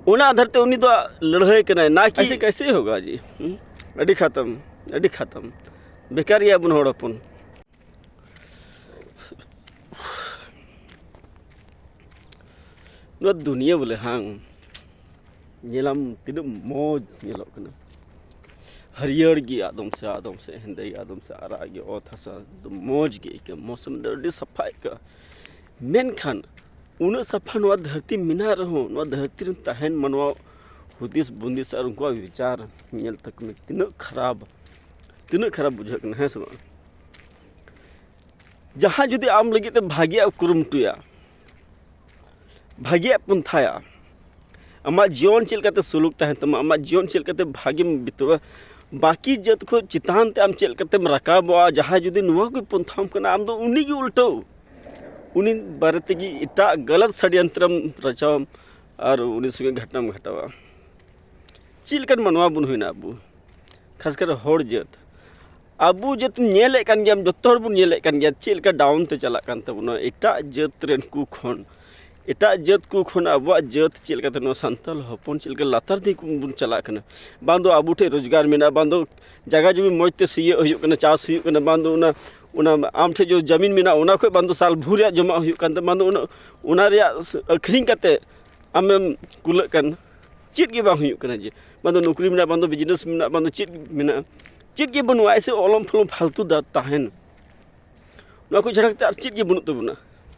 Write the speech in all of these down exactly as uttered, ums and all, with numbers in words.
ᱚᱱᱟ ᱟᱫᱷᱟᱨ ᱛᱮ ᱩᱱᱤ ᱫᱚ ᱞᱟᱹᱲᱦᱟᱹᱭ ᱠᱟᱱᱟᱭ, ᱱᱟ ᱠᱤ ᱮᱭᱥᱮ ᱠᱮᱭᱥᱮ ᱦᱳᱜᱟ ᱡᱤ᱾ ᱦᱩᱸ? ᱟᱹᱰᱤ ᱠᱷᱟᱛᱟᱢ, ᱟᱹᱰᱤ ᱠᱷᱟᱛᱟᱢ, ᱵᱮᱠᱟᱨ ᱜᱮᱭᱟ ᱵᱚᱱ ᱦᱚᱲ ᱦᱚᱯᱚᱱ᱾ ᱱᱚᱣᱟ ᱫᱩᱱᱤᱭᱟᱹ ᱵᱚᱞᱮ ᱦᱟᱝ, ᱧᱮᱞᱟᱢ ᱛᱤᱱᱟᱹᱜ ᱢᱚᱡᱽ ᱧᱮᱞᱚᱜ ᱠᱟᱱᱟ᱾ ᱦᱟᱹᱨᱭᱟᱹᱲ ᱜᱮ ᱟᱫᱚᱢ ᱥᱮ, ᱟᱫᱚᱢ ᱥᱮ ᱦᱮᱸᱫᱮ ᱜᱮ, ᱟᱫᱚᱢ ᱥᱮ ᱟᱨᱟᱜ ᱜᱮ, ᱚᱛ ᱦᱟᱥᱟ ᱮᱠᱫᱚᱢ ᱢᱚᱡᱽ ᱜᱮ ᱟᱹᱭᱠᱟᱹᱜᱼᱟ, ᱢᱳᱥᱚᱢ ᱫᱚ ᱟᱹᱰᱤ ᱥᱟᱯᱷᱟ ᱟᱹᱭᱠᱟᱹᱜᱼᱟ᱾ ᱢᱮᱱᱠᱷᱟᱱ ᱩᱱᱟᱹᱜ ᱥᱟᱯᱷᱟ ᱱᱚᱣᱟ ᱫᱷᱟᱹᱨᱛᱤ ᱢᱮᱱᱟᱜ ᱨᱮᱦᱚᱸ, ᱱᱚᱣᱟ ᱫᱷᱟᱹᱨᱛᱤ ᱨᱮᱱ ᱛᱟᱦᱮᱱ ᱢᱟᱱᱣᱟ ᱦᱩᱫᱤᱥ ᱵᱩᱸᱫᱤᱥ ᱟᱨ ᱩᱱᱠᱩᱣᱟᱜ ᱵᱤᱪᱟᱨ ᱧᱮᱞ ᱛᱟᱠᱚ ᱢᱮ, ᱛᱤᱱᱟᱹᱜ ᱠᱷᱟᱨᱟᱯ, ᱛᱤᱱᱟᱹᱜ ᱠᱷᱟᱨᱟᱯ ᱵᱩᱡᱷᱟᱹᱜ ᱠᱟᱱᱟ, ᱦᱮᱸ ᱥᱮ ᱵᱟᱝ? ᱡᱟᱦᱟᱸᱭ ᱡᱩᱫᱤ ᱟᱢ ᱞᱟᱹᱜᱤᱫ ᱛᱮ ᱵᱷᱟᱜᱮᱭᱟᱜ ᱮ ᱠᱩᱨᱩᱢᱩᱴᱩᱭᱟ, ᱵᱷᱟᱜᱮᱭᱟᱜ ᱯᱚᱱᱛᱷᱟᱭᱟ, ᱟᱢᱟᱜ ᱡᱤᱭᱚᱱ ᱪᱮᱫ ᱞᱮᱠᱟᱛᱮ ᱥᱩᱞᱩᱠ ᱛᱟᱦᱮᱱ ᱛᱟᱢᱟ, ᱟᱢᱟᱜ ᱡᱤᱭᱚᱱ ᱪᱮᱫ ᱞᱮᱠᱟᱛᱮ ᱵᱷᱟᱜᱮᱢ ᱵᱤᱛᱟᱹᱣᱟ, ᱵᱟᱹᱠᱤ ᱡᱟᱹᱛ ᱠᱷᱚᱱ ᱪᱮᱛᱟᱱ ᱛᱮ ᱟᱢ ᱪᱮᱫ ᱞᱮᱠᱟᱛᱮᱢ ᱨᱟᱠᱟᱵᱚᱜᱼᱟ, ᱡᱟᱦᱟᱸᱭ ᱡᱩᱫᱤ ᱱᱚᱣᱟ ᱠᱚᱭ ᱯᱚᱱᱛᱷᱟᱢ ᱠᱟᱱᱟ, ᱟᱢ ᱫᱚ ᱩᱱᱤ ᱜᱮ ᱩᱞᱴᱟᱹᱣ, ᱩᱱᱤ ᱵᱟᱨᱮ ᱛᱮᱜᱮ ᱮᱴᱟᱜ ᱜᱟᱞᱟᱛ ᱥᱟᱰᱮᱭᱟᱱᱛᱨᱚᱢ ᱨᱟᱪᱟᱣᱟᱢ ᱟᱨ ᱩᱱᱤ ᱥᱚᱸᱜᱮ ᱜᱷᱟᱴᱟᱢ ᱜᱷᱟᱴᱟᱣᱟ᱾ ᱪᱮᱫ ᱞᱮᱠᱟᱱ ᱢᱟᱱᱣᱟ ᱵᱚᱱ ᱦᱩᱭᱱᱟ ᱟᱵᱚ, ᱠᱷᱟᱥ ᱠᱟᱨ ᱦᱚᱲ ᱡᱟᱹᱛ? ᱟᱵᱚ ᱡᱟᱹᱛ ᱧᱮᱞᱮᱫ ᱠᱟᱱ ᱜᱮᱭᱟᱢ, ᱡᱚᱛᱚ ᱦᱚᱲ ᱵᱚᱱ ᱧᱮᱞᱮᱫ ᱠᱟᱱ ᱜᱮᱭᱟ ᱪᱮᱫ ᱞᱮᱠᱟ ᱰᱟᱣᱩᱱ ᱛᱮ ᱪᱟᱞᱟᱜ ᱠᱟᱱ ᱛᱟᱵᱚᱱᱟ᱾ ᱮᱴᱟᱜ ᱡᱟᱹᱛ ᱨᱮᱱ ᱠᱚ ᱠᱷᱚᱱ, ᱮᱴᱟᱜ ᱡᱟᱹᱛ ᱠᱚ ᱠᱷᱚᱱ ᱟᱵᱚᱣᱟᱜ ᱡᱟᱹᱛ ᱪᱮᱫ ᱞᱮᱠᱟᱛᱮ, ᱱᱚᱣᱟ ᱥᱟᱱᱛᱟᱲ ᱦᱚᱯᱚᱱ ᱪᱮᱫ ᱞᱮᱠᱟ ᱞᱟᱛᱟᱨ ᱫᱤᱠ ᱵᱚᱱ ᱪᱟᱞᱟᱜ ᱠᱟᱱᱟ᱾ ᱵᱟᱝ ᱫᱚ ᱟᱵᱚ ᱴᱷᱮᱱ ᱨᱳᱡᱽᱜᱟᱨ ᱢᱮᱱᱟᱜᱼᱟ, ᱵᱟᱝ ᱫᱚ ᱡᱟᱭᱜᱟ ᱡᱩᱢᱤ ᱢᱚᱡᱽ ᱛᱮ ᱥᱤᱭᱳᱜ ᱦᱩᱭᱩᱜ ᱠᱟᱱᱟ, ᱪᱟᱥ ᱦᱩᱭᱩᱜ ᱠᱟᱱᱟ, ᱵᱟᱝ ᱫᱚ ᱚᱱᱟ, ᱚᱱᱟ ᱟᱢ ᱴᱷᱮᱱ ᱡᱚ ᱡᱟᱢᱤᱱ ᱢᱮᱱᱟᱜᱼᱟ, ᱚᱱᱟ ᱠᱷᱚᱱ ᱵᱟᱝ ᱫᱚ ᱥᱟᱞ ᱵᱷᱳᱨ ᱨᱮᱭᱟᱜ ᱡᱚᱢᱟᱜ ᱦᱩᱭᱩᱜ ᱠᱟᱱ ᱛᱟᱢᱟ, ᱵᱟᱝ ᱫᱚ ᱚᱱᱟ, ᱚᱱᱟ ᱨᱮᱭᱟᱜ ᱟᱹᱠᱷᱨᱤᱧ ᱠᱟᱛᱮ ᱟᱢᱮᱢ ᱠᱩᱞᱟᱹᱜ ᱠᱟᱱ, ᱪᱮᱫ ᱜᱮ ᱵᱟᱝ ᱦᱩᱭᱩᱜ ᱠᱟᱱᱟ᱾ ᱡᱮ ᱵᱟᱝ ᱫᱚ ᱱᱚᱠᱨᱤ ᱢᱮᱱᱟᱜᱼᱟ, ᱵᱟᱝ ᱫᱚ ᱵᱤᱡᱽᱱᱮᱥ ᱢᱮᱱᱟᱜᱼᱟ, ᱵᱟᱝ ᱫᱚ ᱪᱮᱫ ᱢᱮᱱᱟᱜᱼᱟ, ᱪᱮᱫ ᱜᱮ ᱵᱟᱹᱱᱩᱜᱼᱟ᱾ ᱮᱥᱮ ᱚᱞᱚᱢ ᱯᱷᱚᱞᱚᱢ ᱯᱷᱟᱞᱛᱩ ᱫᱟ ᱛᱟᱦᱮᱱ, ᱱᱚᱣᱟ ᱠᱚ ᱪᱷᱟᱲᱟ ᱠᱟᱛᱮ ᱟᱨ ᱪᱮᱫ ᱜᱮ ᱵᱟᱹᱱᱩᱜ ᱛᱟᱵᱚᱱᱟ᱾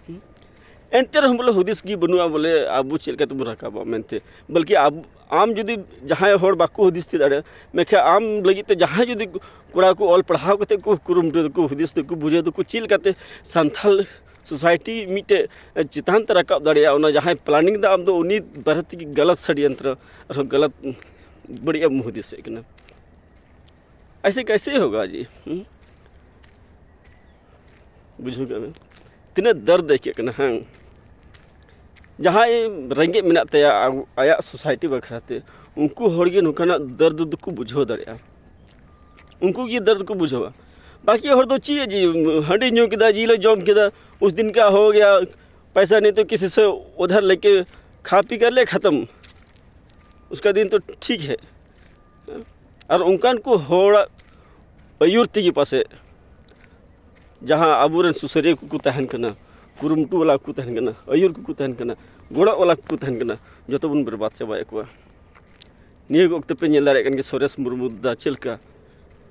ᱦᱩᱸ? ᱮᱱᱛᱮ ᱨᱮᱦᱚᱸ ᱵᱚᱞᱮ ᱦᱩᱫᱤᱥ ᱜᱮ ᱵᱟᱹᱱᱩᱜᱼᱟ ᱵᱚᱞᱮ ᱟᱵᱚ ᱪᱮᱫ ᱞᱮᱠᱟ ᱛᱮᱵᱚᱱ ᱨᱟᱠᱟᱵᱚᱜᱼᱟ ᱢᱮᱱᱛᱮ᱾ ᱵᱚᱞᱠᱤ ᱟᱵ-, ᱟᱢ ᱡᱩᱫᱤ ᱡᱟᱦᱟᱸᱭ ᱦᱚᱲ ᱵᱟᱠᱚ ᱦᱩᱫᱤᱥ ᱛᱤᱭᱳᱜ ᱫᱟᱲᱮᱭᱟᱜᱼᱟ, ᱢᱮᱱᱠᱷᱟᱱ ᱟᱢ ᱞᱟᱹᱜᱤᱫ ᱛᱮ ᱡᱟᱦᱟᱸᱭ ᱡᱩᱫᱤ ᱠᱚᱲᱟ ᱠᱚ ᱚᱞ ᱯᱟᱲᱦᱟᱣ ᱠᱟᱛᱮ ᱠᱚ ᱠᱩᱨᱩᱢᱩᱴᱩ ᱫᱟᱠᱚ, ᱦᱩᱫᱤᱥ ᱫᱟᱠᱚ, ᱵᱩᱡᱷᱟᱹᱣ ᱫᱟᱠᱚ ᱪᱮᱫ ᱞᱮᱠᱟᱛᱮ ᱥᱟᱱᱛᱟᱞ ᱥᱳᱥᱟᱭᱴᱤ ᱢᱤᱫᱴᱮᱡ ᱪᱮᱛᱟᱱ ᱛᱮ ᱨᱟᱠᱟᱵ ᱫᱟᱲᱮᱭᱟᱜᱼᱟ, ᱚᱱᱟ ᱡᱟᱦᱟᱸᱭ ᱯᱞᱟᱱᱤᱝ ᱫᱟ ᱟᱢ ᱫᱚ ᱩᱱᱤ ᱵᱟᱨᱮ ᱛᱮᱜᱮ ᱜᱟᱞᱟᱛ ᱥᱟᱰᱮᱭᱟᱱᱛᱨᱚ ᱟᱨᱦᱚᱸ ᱜᱟᱞᱟᱛ ᱵᱟᱹᱲᱤᱡ ᱮᱢ ᱦᱩᱫᱤᱥᱮᱫ ᱠᱟᱱᱟ᱾ ᱮᱭᱥᱮ ᱠᱮᱭᱥᱮ ᱦᱳᱜᱟ ᱡᱤ? ᱦᱩᱸ? ᱵᱩᱡᱷᱟᱹᱣ ᱠᱮᱫ ᱢᱮ? ᱛᱤᱱᱟᱹᱜ ᱫᱟᱨᱫ ᱟᱹᱭᱠᱟᱹᱜ ᱠᱟᱱᱟ, ᱦᱮᱸ? ᱡᱟᱦᱟᱸᱭ ᱨᱮᱸᱜᱮᱡ ᱢᱮᱱᱟᱜ ᱛᱟᱭᱟ, ᱟᱵᱚ, ᱟᱭᱟᱜ ᱥᱳᱥᱟᱭᱴᱤ ᱵᱟᱠᱷᱨᱟ ᱛᱮ, ᱩᱱᱠᱩ ᱦᱚᱲ ᱜᱮ ᱱᱚᱝᱠᱟᱱᱟᱜ ᱫᱟᱨᱫ ᱫᱚᱠᱚ ᱵᱩᱡᱷᱟᱹᱣ ᱫᱟᱲᱮᱭᱟᱜᱼᱟ᱾ ᱩᱱᱠᱩ ᱜᱮ ᱫᱟᱨᱫ ᱠᱚ ᱵᱩᱡᱷᱟᱹᱣᱟ᱾ ᱵᱟᱹᱠᱤ ᱦᱚᱲ ᱫᱚ ᱪᱮᱫ ᱡᱮ ᱦᱟᱺᱰᱤ ᱧᱩ ᱠᱮᱫᱟ, ᱡᱤᱞᱮ ᱡᱚᱢ ᱠᱮᱫᱟ, ᱩᱥ ᱫᱤᱱ ᱠᱟ ᱦᱳ ᱜᱮᱭᱟ, ᱯᱟᱭᱥᱟ ᱱᱤᱛᱚᱜ ᱠᱤᱥᱤ ᱥᱮ ᱩᱫᱷᱟᱨ ᱞᱮᱠᱮ ᱠᱷᱟ ᱯᱤ ᱠᱟᱨ ᱞᱮ ᱠᱷᱟᱛᱚᱢ᱾ उसका दिन तो ठीक है। ᱟᱨ ᱚᱱᱠᱟᱱ ᱠᱚ ᱦᱚᱲᱟᱜ ᱟᱹᱭᱩᱨ ᱛᱮᱜᱮ ᱯᱟᱥᱮᱡ ᱡᱟᱦᱟᱸ ᱟᱵᱚᱨᱮᱱ ᱥᱩᱥᱟᱹᱨᱤᱭᱟᱹ ᱠᱚᱠᱚ ᱛᱟᱦᱮᱱ ᱠᱟᱱᱟ, ᱠᱩᱨᱩᱢᱩᱴᱩ ᱵᱟᱞᱟ ᱠᱚ ᱛᱟᱦᱮᱱ ᱠᱟᱱᱟ, ᱟᱹᱭᱩᱨ ᱠᱚᱠᱚ ᱛᱟᱦᱮᱱ ᱠᱟᱱᱟ, ᱜᱚᱲᱚ ᱵᱟᱞᱟ ᱠᱚᱠᱚ ᱛᱟᱦᱮᱱ ᱠᱟᱱᱟ, ᱡᱚᱛᱚ ᱵᱚᱱ ᱵᱮᱨᱵᱟᱫ ᱪᱟᱵᱟᱭᱮᱫ ᱠᱚᱣᱟ᱾ ᱱᱤᱭᱟᱹ ᱚᱠᱛᱮ ᱯᱮ ᱧᱮᱞ ᱫᱟᱲᱮᱭᱟᱜ ᱠᱟᱱ ᱜᱮᱭᱟ ᱥᱚᱨᱮᱥ ᱢᱩᱨᱢᱩ ᱫᱟ ᱪᱮᱫ ᱞᱮᱠᱟ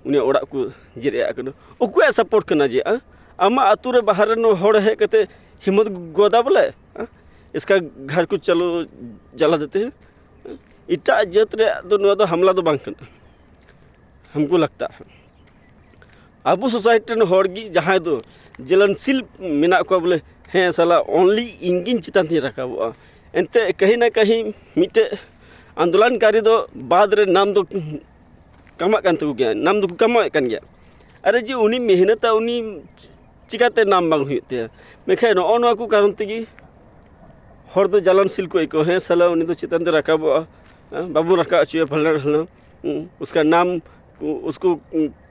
ᱩᱱᱤᱭᱟᱜ ᱚᱲᱟᱜ ᱠᱚ ᱡᱮᱨᱮᱫ ᱟᱜ ᱠᱟᱱᱟ᱾ ᱚᱠᱚᱭᱟᱜ ᱥᱟᱯᱳᱨᱴ ᱠᱟᱱᱟ ᱡᱮ, ᱟ? ᱟᱢᱟᱜ ᱟᱹᱛᱩ ᱨᱮ ᱵᱟᱦᱨᱮ ᱨᱮᱱ ᱦᱚᱲ ᱦᱮᱡ ᱠᱟᱛᱮ ᱦᱤᱢᱢᱚᱛ ᱜᱚᱫᱟ ᱵᱚᱞᱮ, ᱟ? ᱤᱥᱠᱟ ᱜᱷᱟᱨ ᱠᱚ ᱪᱟᱞᱳ ᱡᱟᱞᱟ ᱫᱮᱛᱮ ᱦᱮᱸ? ᱮᱴᱟᱜ ᱡᱟᱹᱛ ᱨᱮᱭᱟᱜ ᱫᱚ ᱱᱚᱣᱟ ᱫᱚ ᱦᱟᱢᱞᱟ ᱫᱚ ᱵᱟᱝ ᱠᱟᱱᱟ᱾ ᱦᱟᱢᱠᱚ ᱞᱟᱜᱽᱛᱟ ᱦᱮ, ᱟᱵᱚ ᱥᱳᱥᱟᱭᱴᱤ ᱨᱮᱱ ᱦᱚᱲ ᱜᱮ ᱡᱟᱦᱟᱸᱭ ᱫᱚ ᱡᱮᱞᱮᱱᱥᱤᱞ ᱢᱮᱱᱟᱜ ᱠᱚᱣᱟ ᱵᱚᱞᱮ, ᱦᱮᱸ ᱥᱟᱞᱟ ᱚᱱᱞᱤ ᱤᱧ ᱜᱤᱧ ᱪᱮᱛᱟᱱ ᱛᱤᱧ ᱨᱟᱠᱟᱵᱚᱜᱼᱟ᱾ ᱮᱱᱛᱮ ᱠᱟᱹᱦᱤ ᱱᱟ ᱠᱟᱹᱦᱤ ᱢᱤᱫᱴᱮᱡ ᱟᱱᱫᱳᱞᱚᱱᱠᱟᱨᱤ ᱫᱚ ᱵᱟᱫᱽ ᱨᱮ ᱱᱟᱢ ᱫᱚ ᱠᱟᱢᱟᱜ ᱠᱟᱱ ᱛᱟᱠᱚ ᱜᱮᱭᱟ, ᱱᱟᱢ ᱫᱚᱠᱚ ᱠᱟᱢᱟᱣᱮᱫ ᱠᱟᱱ ᱜᱮᱭᱟ᱾ ᱟᱨᱮ ᱡᱮ ᱩᱱᱤ ᱢᱮᱦᱱᱚᱛᱟ, ᱩᱱᱤ ᱪᱤᱠᱟᱹᱛᱮ ᱱᱟᱢ ᱵᱟᱝ ᱦᱩᱭᱩᱜ ᱛᱟᱭᱟ? ᱢᱮᱱᱠᱷᱟᱱ ᱱᱚᱜᱼᱚ ᱱᱚᱣᱟ ᱠᱚ ᱠᱟᱨᱚᱱ ᱛᱮᱜᱮ ᱦᱚᱲ ᱫᱚ ᱡᱟᱞᱟᱱᱥᱤᱞ ᱠᱚ ᱟᱹᱭᱠᱟᱹᱣᱟ, ᱦᱮᱸ ᱥᱟᱞᱟ ᱩᱱᱤ ᱫᱚ ᱪᱮᱛᱟᱱ ᱛᱮ ᱨᱟᱠᱟᱵᱚᱜᱼᱟ, ᱦᱮᱸ, ᱵᱟᱵᱚᱱ ᱨᱟᱠᱟᱵ ᱦᱚᱪᱚᱭᱟ ᱯᱷᱟᱞᱱᱟ ᱰᱷᱟᱞᱱᱟ, ᱦᱩᱸ, ᱩᱥᱠᱟ ᱱᱟᱢ ᱩᱥᱠᱚ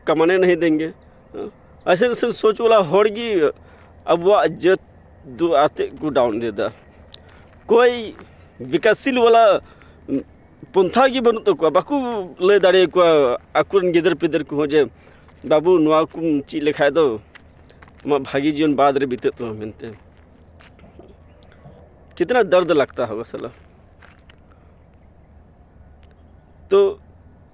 ᱠᱟᱢᱟᱱᱮ ᱱᱟᱦᱤ ᱫᱮᱝᱜᱮ, ᱦᱮᱸ᱾ ᱟᱭᱥᱮ ᱟᱭᱥᱮ ᱥᱳᱪ ᱣᱟᱞᱟ ᱦᱚᱲ ᱜᱮ ᱟᱵᱚᱣᱟᱜ ᱡᱟᱹᱛ ᱫᱚ ᱟᱛᱮᱫ ᱠᱚ ᱰᱟᱣᱩᱱ ᱮᱫᱟ᱾ ᱠᱚᱭ ᱵᱤᱠᱟᱥᱥᱤᱞ ᱣᱟᱞᱟ ᱯᱚᱱᱛᱷᱟ ᱜᱮ ᱵᱟᱹᱱᱩᱜ ᱛᱟᱠᱚᱣᱟ, ᱵᱟᱠᱚ ᱞᱟᱹᱭ ᱫᱟᱲᱮᱭᱟᱠᱚᱣᱟ ᱟᱠᱚᱨᱮᱱ ᱜᱤᱫᱟᱹᱨ ᱯᱤᱫᱟᱹᱨ ᱠᱚᱦᱚᱸ ᱡᱮ, "ᱵᱟᱹᱵᱩ, ᱱᱚᱣᱟ ᱠᱚᱢ ᱪᱮᱫ ᱞᱮᱠᱷᱟᱡ ᱫᱚ ᱟᱢᱟᱜ ᱵᱷᱟᱹᱜᱤ ᱡᱤᱭᱚᱱ ᱵᱟᱫᱽ ᱨᱮ ᱵᱤᱛᱟᱹᱜ ᱛᱟᱢᱟ" ᱢᱮᱱᱛᱮ᱾ ᱠᱤᱛᱱᱟ ᱫᱟᱨᱫ ᱞᱟᱜᱽᱛᱟ ᱦᱳᱜᱟ ᱥᱟᱞᱟ᱾ ᱛᱚ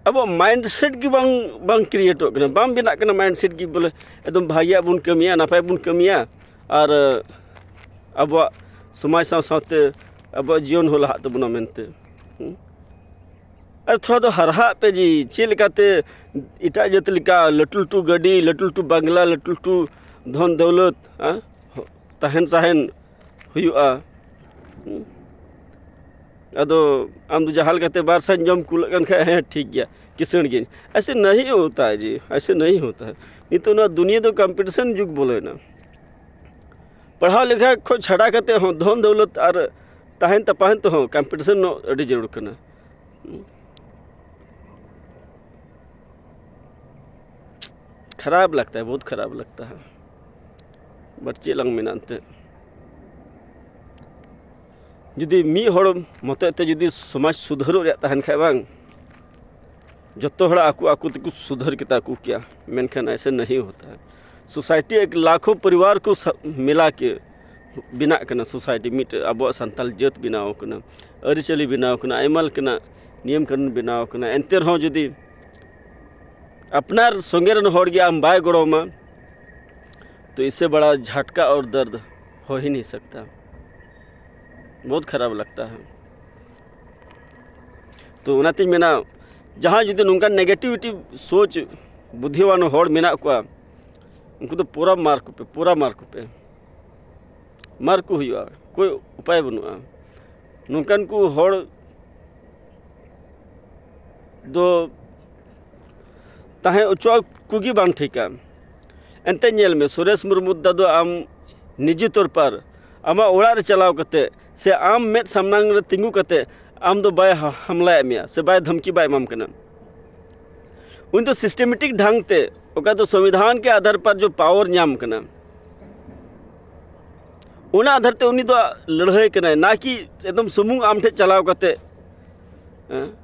ᱟᱵᱚᱣᱟᱜ ᱢᱟᱭᱤᱱᱰ ᱥᱮᱴ ᱜᱮ ᱵᱟᱝ, ᱵᱟᱝ ᱠᱨᱤᱭᱮᱴᱚᱜ ᱠᱟᱱᱟ, ᱵᱟᱝ ᱵᱮᱱᱟᱜ ᱠᱟᱱᱟ ᱢᱟᱭᱤᱱᱰ ᱥᱮᱴ ᱜᱮ ᱵᱚᱞᱮ ᱮᱠᱫᱚᱢ ᱵᱷᱟᱹᱜᱤᱭᱟᱜ ᱵᱚᱱ ᱠᱟᱹᱢᱤᱭᱟ, ᱱᱟᱯᱟᱭ ᱵᱚᱱ ᱠᱟᱹᱢᱤᱭᱟ, ᱟᱨ ᱟᱵᱚᱣᱟᱜ ᱥᱚᱢᱟᱡᱽ ᱥᱟᱶ ᱥᱟᱶᱛᱮ ᱟᱵᱚᱣᱟᱜ ᱡᱤᱭᱚᱱ ᱦᱚᱸ ᱞᱟᱦᱟᱜ ᱛᱟᱵᱚᱱᱟ ᱢᱮᱱᱛᱮ᱾ ᱦᱩᱸ? ᱟᱨ ᱛᱷᱚᱲᱟ ᱫᱚ ᱦᱟᱨᱦᱟᱜ ᱯᱮ ᱡᱮ ᱪᱮᱫ ᱞᱮᱠᱟᱛᱮ ᱮᱴᱟᱜ ᱡᱟᱹᱛ ᱞᱮᱠᱟ ᱞᱟᱹᱴᱩ ᱞᱟᱹᱴᱩ ᱜᱟᱹᱰᱤ, ᱞᱟᱹᱴᱩ ᱞᱟᱹᱴᱩ ᱵᱟᱝᱞᱟ, ᱞᱟᱹᱴᱩ ᱞᱟᱹᱴᱩ ᱫᱷᱚᱱ ᱫᱟᱹᱣᱞᱟᱹᱛ, ᱦᱮᱸ, ᱛᱟᱦᱮᱱ ᱥᱟᱦᱮᱱ ᱦᱩᱭᱩᱜᱼᱟ᱾ ᱦᱩᱸ? ᱟᱫᱚ ᱟᱢ ᱫᱚ ᱡᱟᱦᱟᱸ ᱞᱮᱠᱟᱛᱮ ᱵᱟᱨ ᱥᱟᱧ ᱡᱚᱢ ᱠᱩᱞᱟᱹᱜ ᱠᱟᱱ ᱠᱷᱟᱡ, ᱦᱮᱸ, ᱴᱷᱤᱠ ᱜᱮᱭᱟ, ᱠᱤᱥᱟᱹᱬ ᱜᱤᱭᱟᱹᱧ᱾ ᱮᱥᱮ ᱱᱟᱦᱤ ᱦᱳᱛᱟ ᱦᱮ ᱡᱤ, ᱮᱥᱮ ᱱᱟᱦᱤ ᱦᱳᱛᱟ ᱦᱮ᱾ ᱱᱤᱛᱚᱜ ᱱᱚᱣᱟ ᱫᱩᱱᱤᱭᱟᱹ ᱫᱚ ᱠᱚᱢᱯᱤᱴᱤᱥᱚᱱ ᱡᱩᱜᱽ ᱵᱚᱞᱚᱭᱮᱱᱟ᱾ ᱯᱟᱲᱦᱟᱣ ᱞᱮᱠᱷᱟ ᱠᱷᱚᱡ ᱪᱷᱟᱰᱟ ᱠᱟᱛᱮ ᱦᱚᱸ ᱫᱷᱚᱱ ᱫᱟᱹᱣᱞᱟᱹᱛ ᱟᱨ ᱛᱟᱦᱮᱱ ᱛᱟᱯᱟᱦᱮᱱ ᱛᱮᱦᱚᱸ ᱠᱚᱢᱯᱤᱴᱤᱥᱚᱱ ᱟᱹᱰᱤ ᱡᱟᱹᱨᱩᱲ ᱠᱟᱱᱟ᱾ ᱠᱷᱟᱨᱟᱯ ᱞᱟᱜᱽᱛᱟ ᱦᱮ, ᱵᱚᱦᱩᱛ ᱠᱷᱟᱨᱟᱯ ᱞᱟᱜᱽᱛᱟ ᱦᱮ᱾ ᱵᱟᱴ ᱪᱮᱫ ᱞᱟᱝ ᱢᱮᱱᱟ ᱮᱱᱛᱮᱫ᱾ ᱡᱩᱫᱤ ᱢᱤᱫ ᱦᱚᱲ ᱢᱚᱛᱚᱡ ᱛᱮ ᱡᱩᱫᱤ ᱥᱚᱢᱟᱡᱽ ᱥᱩᱫᱷᱟᱹᱨᱚᱜ ᱨᱮᱭᱟᱜ ᱛᱟᱦᱮᱱ ᱠᱷᱟᱡ ᱵᱟᱝ, ᱡᱚᱛᱚ ᱦᱚᱲ ᱟᱠᱚ ᱟᱠᱚ ᱛᱮᱠᱚ ᱥᱩᱫᱷᱟᱹᱨ ᱠᱮᱛᱟ ᱠᱚ ᱠᱮᱭᱟ, ᱢᱮᱱᱠᱷᱟᱱ ᱮᱥᱮ ᱱᱟᱦᱤ ᱦᱳᱛᱟ ᱦᱟᱭ᱾ ᱥᱳᱥᱟᱭᱴᱤ ᱮᱠ ᱞᱟᱠᱷᱚ ᱯᱚᱨᱤᱵᱟᱨ ᱠᱚ ᱥᱟ-, ᱢᱮᱞᱟ ᱠᱮ ᱵᱮᱱᱟᱜ ᱠᱟᱱᱟ ᱥᱳᱥᱟᱭᱴᱤ, ᱢᱤᱫᱴᱮᱡ ᱟᱵᱚᱣᱟᱜ ᱥᱟᱱᱛᱟᱞ ᱡᱟᱹᱛ ᱵᱮᱱᱟᱣ ᱠᱟᱱᱟ, ᱟᱹᱨᱤᱪᱟᱹᱞᱤ ᱵᱮᱱᱟᱣ ᱠᱟᱱᱟ, ᱟᱭᱢᱟ ᱞᱮᱠᱟᱱᱟᱜ ᱱᱤᱭᱚᱢ ᱠᱟᱹᱱᱩᱱ ᱵᱮᱱᱟᱣ ᱠᱟᱱᱟ᱾ ᱮᱱᱛᱮ ᱨᱮᱦᱚᱸ ᱡᱩᱫᱤ ᱟᱯᱱᱟᱨ ᱥᱚᱸᱜᱮ ᱨᱮᱱ ᱦᱚᱲ ᱜᱮ ᱟᱢ ᱵᱟᱭ ᱜᱚᱲᱚ ᱟᱢᱟ, ᱛᱚ ᱤᱥᱮ ᱵᱟᱲᱟ ᱡᱷᱟᱴᱠᱟ ᱟᱨ ᱫᱟᱨᱫ ᱦᱳ ᱦᱤ ᱱᱟᱦᱤ ᱥᱟᱠᱛᱟ᱾ ᱵᱚᱦᱩᱛ ᱠᱷᱟᱨᱟᱯ ᱞᱟᱜᱽᱛᱟ ᱦᱟᱭ᱾ ᱛᱚ ᱚᱱᱟᱛᱤᱧ ᱢᱮᱱᱟ, ᱡᱟᱦᱟᱸᱭ ᱡᱩᱫᱤ ᱱᱚᱝᱠᱟᱱ negativity ᱥᱳᱪ ᱵᱩᱫᱽᱫᱷᱤᱣᱟᱱ ᱦᱚᱲ ᱢᱮᱱᱟᱜ ᱠᱚᱣᱟ, ᱩᱱᱠᱩ ᱫᱚ ᱯᱩᱨᱟᱹ ᱢᱟᱨ ᱠᱚᱯᱮ, ᱯᱩᱨᱟᱹ ᱢᱟᱨ ᱠᱚᱯᱮ, ᱢᱟᱨ ᱠᱚ ᱦᱩᱭᱩᱜᱼᱟ, ᱠᱳᱭ ᱩᱯᱟᱭ ᱵᱟᱹᱱᱩᱜᱼᱟ᱾ ᱱᱚᱝᱠᱟᱱ ᱠᱚ ᱦᱚᱲ ᱫᱚ ᱛᱟᱦᱮᱸ ᱦᱚᱪᱚ ᱟᱠᱚ ᱜᱮ ᱵᱟᱝ ᱴᱷᱤᱠᱟ᱾ ᱮᱱᱛᱮ ᱧᱮᱞ ᱢᱮ, ᱥᱩᱨᱮᱥ ᱢᱩᱨᱢᱩ ᱫᱟ ᱫᱚ ᱟᱢ ᱱᱤᱡᱮ ᱛᱚᱨᱯᱟᱨ ᱟᱢᱟᱜ ᱚᱲᱟᱜ ᱨᱮ ᱪᱟᱞᱟᱣ ᱠᱟᱛᱮ ᱥᱮ ᱟᱢ ᱢᱮᱫ ᱥᱟᱢᱱᱟᱝ ᱨᱮ ᱛᱤᱸᱜᱩ ᱠᱟᱛᱮ ᱟᱢ ᱫᱚ ᱵᱟᱭ ᱦᱟ-, ᱦᱟᱢᱞᱟᱭᱮᱫ ᱢᱮᱭᱟ ᱥᱮ ᱵᱟᱭ ᱫᱷᱟᱢᱠᱤ ᱵᱟᱭ ᱮᱢᱟᱢ ᱠᱟᱱᱟ᱾ ᱩᱱᱤ ᱫᱚ systematic ᱰᱷᱟᱝ ᱛᱮ, ᱚᱠᱟ ᱫᱚ ᱥᱚᱝᱵᱤᱫᱷᱟᱱ ᱠᱮ ᱟᱫᱷᱟᱨ ᱯᱟᱨ ᱡᱚ power ᱧᱟᱢ ᱠᱟᱱᱟ, ᱚᱱᱟ ᱟᱫᱷᱟᱨ ᱛᱮ ᱩᱱᱤ ᱫᱚ ᱞᱟᱹᱲᱦᱟᱹᱭ ᱠᱟᱱᱟᱭ, ᱱᱟ ᱠᱤ ᱮᱠᱫᱚᱢ ᱥᱩᱢᱩᱝ ᱟᱢ ᱴᱷᱮᱱ ᱪᱟᱞᱟᱣ ᱠᱟᱛᱮ, ᱦᱮᱸ?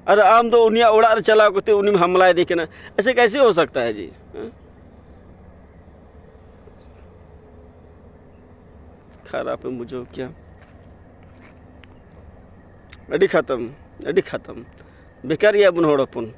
ᱟᱨ ᱟᱢ ᱫᱚ ᱩᱱᱤᱭᱟᱜ ᱚᱲᱟᱜ ᱨᱮ ᱪᱟᱞᱟᱣ ᱠᱟᱛᱮ ᱩᱱᱤᱢ ᱦᱟᱢᱞᱟᱭᱮᱫᱮ ᱠᱟᱱᱟ᱾ ᱮᱥᱮ ᱠᱟᱭᱥᱮ ᱦᱳ ᱥᱟᱠᱛᱟ ᱦᱟᱭ ᱡᱤ? ᱦᱮᱸ? ᱠᱷᱟᱨᱟᱯ ᱮᱢ ᱵᱩᱡᱷᱟᱹᱣ ᱠᱮᱭᱟ᱾ ᱟᱹᱰᱤ ᱠᱷᱟᱛᱚᱢ, ᱟᱹᱰᱤ ᱠᱷᱟᱛᱚᱢ᱾ ᱵᱮᱠᱟᱨ ᱜᱮᱭᱟ ᱵᱚᱱ ᱦᱚᱲ ᱦᱚᱯᱚᱱ᱾